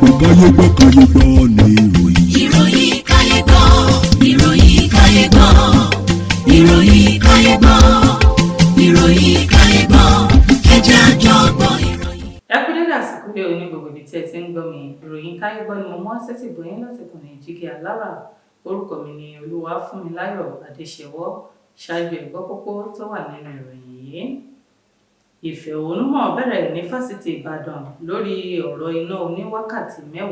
Káyé gbọ́, káyé gbọ́ ní ìròyìn. Ìròyìn káyé gbọ́, ìròyìn káyé gbọ́, ìròyìn káyé gbọ́, ìròyìn káyé gbọ́, ẹ jẹ́ a jọ gbọ́ ìròyìn. Ẹ kú dédé àsìkò yìí ní gbogbo ibi tí ẹ ti ń gbọ́ mi. Ìròyìn káyé gbọ́ ni mo mú wá sétí gbọ̀nyìn láti kàn Jígí Alára. Orúkọ mi ni Olúwafúnmiláyọ̀ Adéṣẹwọ́. Ṣáájú, ẹ gbọ́ kókó tó wà nínú ìròyìn yìí. Ìfẹ̀hónúhàn bẹ̀rẹ̀ ní Fásitì Ìbàdàn lórí ọ̀rọ̀ iná oníwákàtí 10.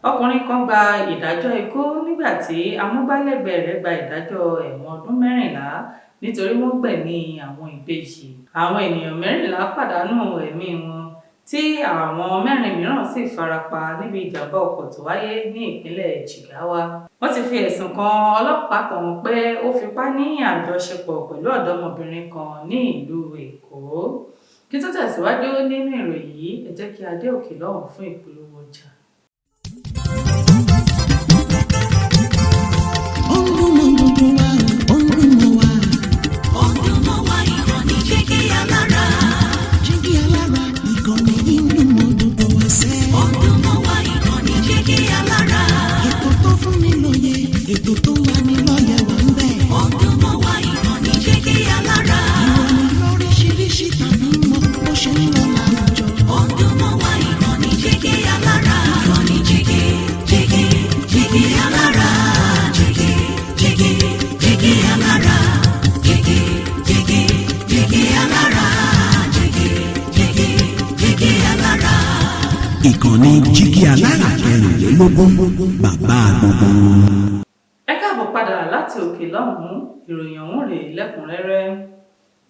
Ọkùnrin kan gba ìdájọ́ ikú nígbà tí amúgbálẹ́gbẹ̀ẹ́ rẹ̀ gba ìdájọ́ ẹ̀wọ̀n ọdún 14 nítorí wọ́n gbẹ̀mí àwọn ìbejì. Àwọn ènìyàn 14 pàdánù ẹ̀mí wọn tí àwọn mẹ́rin mìíràn sì farapa níbi ìjàmbá ọkọ̀ tó wáyé ní ìpínlẹ̀ Jigawa. Wọ́n ti fi ẹ̀sùn kan ọlọ́pàá kan pé ó fipá ní àjọṣepọ̀ pẹ̀lú ọ̀dọ́mọbìnrin kan ní ìlú Èkó. Kí tó tẹ̀síwájú nínú ìròyìn yìí, ẹ jẹ́ kí a dé òkè lọ́hùn fún ìpolówó ọjà. Ó ń dún mọ́ gbogbo wa, ó ń dún mọ́ wa. Ó ń dún mọ́ wa, ìkànnì Jígí Alára. Jígí Alára, ìkànnì yìí ń dún mọ́ gbogbo wa sẹ́. Ó ń dún mọ́ wa, ìkànnì Jígí Alára. Ètò tó fún ni lóye, ètò tó ń lani lọ́yẹ̀ wà ń bẹ̀. Ó ń dún mọ́ wa, ìkànnì Jígí Alára. Ìròyìn lóríṣiríṣi tàbí mọ́ bó ṣe ń lọ láwùjọ. Ó ń dún mọ́ wa, ìkànnì Jígí Alára. Ìkànnì Jígí, Jígí, Jígí Alára. Jígí, Jígí, Jígí Alára. Jígí, Jígí, Jígí Alára. Jígí, Jígí, Jígí Alára. Ìkànnì Jígí Alára 24, bàbá gbogbo wọn. Ẹ káàbọ̀ padà láti òkè lọ́hùn-ún. Ìròyìn ọ̀hún rèé lẹ́kùnrẹ́rẹ́.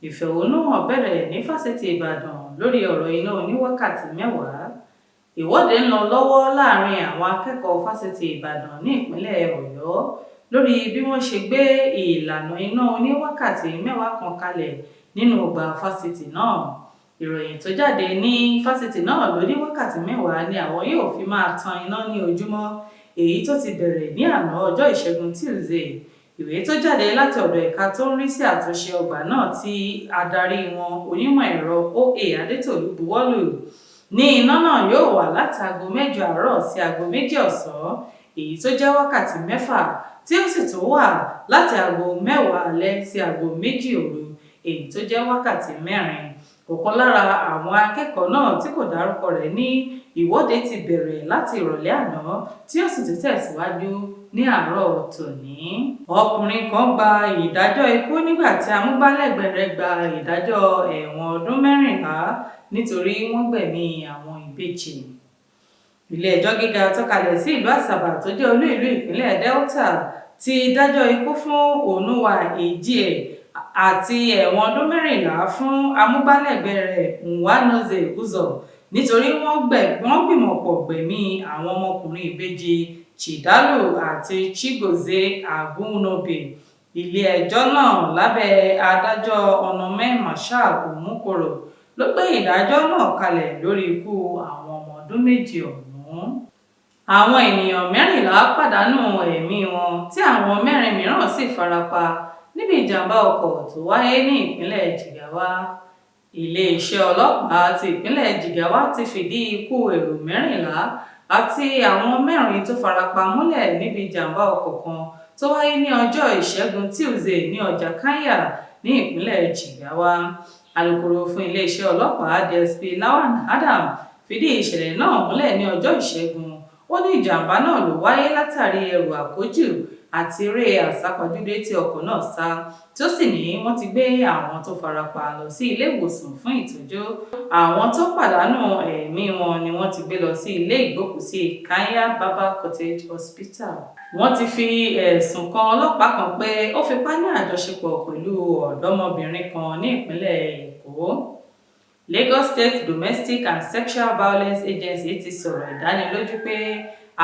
Ìfẹ̀hónúhàn bẹ̀rẹ̀ ní Fásitì Ìbàdàn lórí ọ̀rọ̀ iná oníwákàtí 10. Ìwọ́de ń lọ lọ́wọ́ láàrin àwọn akẹ́kọ̀ọ́ Fásitì Ìbàdàn ní ìpínlẹ̀ Ọ̀yọ́ lórí bí wọ́n ṣe gbé ìlànà iná oníwákàtí 10 kan kalẹ̀ nínú ọgbà fásitì náà. Ìròyìn tó jáde ní fásitì náà ló ní wákàtí 10 ni àwọn yóò fi máa tan iná ní ojúmọ́, èyí tó ti bẹ̀rẹ̀ ní àná, ọjọ́ Ìṣẹ́gun Tuesday. Ìwé tó jáde láti ọ̀dọ̀ ẹ̀ka tó ń rí sí àtúnṣe ọgbà náà tí adarí wọn, onímọ̀ ẹ̀rọ O.A. Adétòlú, buwọ́lù ní iná náà yóò wà láti aago 8 àárọ̀ sí aago 2 ọ̀sán, èyí tó jẹ́ wákàtí 6, tí ó sì tún wà láti aago 10 alẹ́ sí aago 2 òru, èyí tó jẹ́ wákàtí 4. Ọ̀kan lára àwọn akẹ́kọ̀ọ́ náà tí kò dárúkọ rẹ̀ ní ìwọ́de ti bẹ̀rẹ̀ láti ìrọ̀lẹ́ àná tí ó sì tún tẹ̀síwájú ní àárọ̀ tòní. Ọkùnrin kan gba ìdájọ́ ikú nígbà tí amúgbálẹ́gbẹ̀ẹ́ rẹ̀ gba ìdájọ́ ẹ̀wọ̀n ọdún 14 nítorí wọ́n gbẹ̀mí àwọn ìbejì. Ilé-ẹjọ́ gíga tó kalẹ̀ sí ìlú Àsàbà tó jẹ́ olú ìlú ìpínlẹ̀ Delta ti dájọ́ ikú fún Onuwa Ejie àti ẹ̀wọ̀n ọdún 14 fún amúgbálẹ́gbẹ̀ẹ́ rẹ̀, Nwanze Uzor, nítorí wọ́n gbìmọ̀pọ̀ gbẹ̀mí àwọn ọmọkùnrin ìbejì Chidalu àti Chigozie Agwunobi. Ilé-ẹjọ́ náà lábẹ́ adájọ́ Onome Marshal Umukoro ló gbé ìdájọ́ náà kalẹ̀ lórí ikú àwọn ọmọ ọdún 7 ọ̀hún. Àwọn ènìyàn 14 pàdánù ẹ̀mí wọn tí àwọn mẹ́rin mìíràn sì farapa níbi ìjàmbá ọkọ̀ tó wáyé ní ìpínlẹ̀ Jigawa. Iléeṣẹ́ ọlọ́pàá ti ìpínlẹ̀ Jigawa ti fìdí ikú èrò 14 àti àwọn mẹ́rin tó farapa múlẹ̀ níbi ìjàmbá ọkọ̀ kan tó wáyé ní ọjọ́ Ìṣẹ́gun Tuesday ní ọjà Kanya ní ìpínlẹ̀ Jigawa. Alūkkóró fún iléeṣẹ́ ọlọ́pàá, DSP Lawan Adam, fìdí ìṣẹ̀lẹ̀ náà múlẹ̀ ní ọjọ́ Ìṣẹ́gun. Ó ní ìjàmbá náà ló wáyé látàrí ẹrù àkójù àti eré àsápajúdé tí ọkọ̀ náà sá, tí ó sì ní wọ́n ti gbé àwọn tó farapa lọ sí ilé ìwòsàn fún ìtọ́jú. Àwọn tó pàdánù ẹ̀mí wọn ni wọ́n ti gbé lọ sí ilé ìgbókùúsí Kanya Baba Cottage Hospital. Wọ́n ti fi ẹ̀sùn kan ọlọ́pàá kan pé ó fipá ní àjọṣepọ̀ pẹ̀lú ọ̀dọ́mọbìnrin kan ní ìpínlẹ̀ Èkó. Lagos State Domestic and Sexual Violence Agency ti sọ̀rọ̀ ìdánilójú pé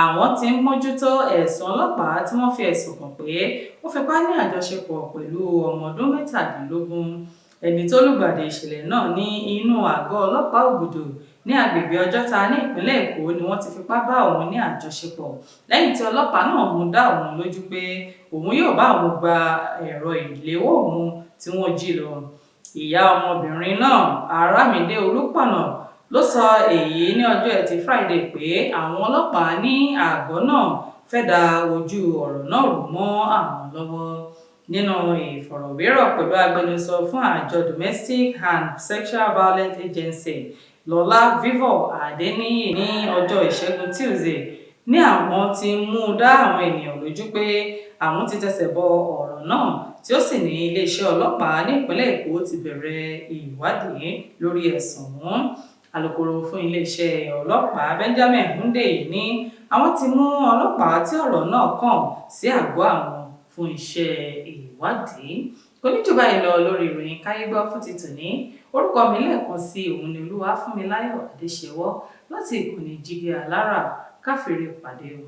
àwọn tí ń mójútó ẹ̀sùn ọlọ́pàá tí wọ́n fi ẹ̀sùn kàn pé ó fipá ní àjọṣepọ̀ pẹ̀lú ọmọ ọdún 17. Ẹni tó lùgbàdì ìṣẹ̀lẹ̀ náà ní inú àgọ́ ọlọ́pàá Ògùdù ní agbègbè Ọjọ́ta ní ìpínlẹ̀ Èkó ni wọ́n ti fipá bá òun ní àjọṣepọ̀, lẹ́yìn tí ọlọ́pàá náà mú dá òun lójú pé òun yóò bá òun gba ẹ̀rọ ìléwọ́ òun tí wọ́n jí lọ. Ìyá ọmọbìnrin náà, Arámidé Olúpọ̀nà, ló ló sọ èyí ní ọjọ́ Ẹtì Friday pé àwọn ọlọ́pàá ní àgọ́ náà fẹ́ da ojú ọ̀rọ̀ náà rú mọ́ àwọn lọ́wọ́. Nínú ìfọ̀rọ̀wérọ̀ pẹ̀lú agbẹnusọ fún àjọ Domestic and Sexual Violence Agency, Lọlá Vivour Adéníyì, ní ọjọ́ Ìṣẹ́gun Tuesday, ní àwọn ti mú dá àwọn ènìyàn lójú pé àwọn ti tẹsẹ̀ bọ ọ̀rọ̀ náà, tí ó sì ní iléeṣẹ́ ọlọ́pàá ní ìpínlẹ̀ Èkó ti bẹ̀rẹ̀ ìwádìí lórí ẹ̀sùn ọ̀hún. Alūkkóró fún iléeṣẹ́ ọlọ́pàá, Benjamin Hundeyin, ní àwọn ti mú ọlọ́pàá tí ọ̀rọ̀ náà kàn sí àgọ́ àwọn fún iṣẹ́ ìwádìí. Kò ní jù báyìí lọ lórí ìròyìn Káyé Gbọ́ fún ti tòní. Orúkọ mi lẹ́ẹ̀kan sí òun ni Olúwafúnmiláyọ̀ Adéṣẹwọ́ láti ìkànnì Jígí Alára. Ká fire pàdé o.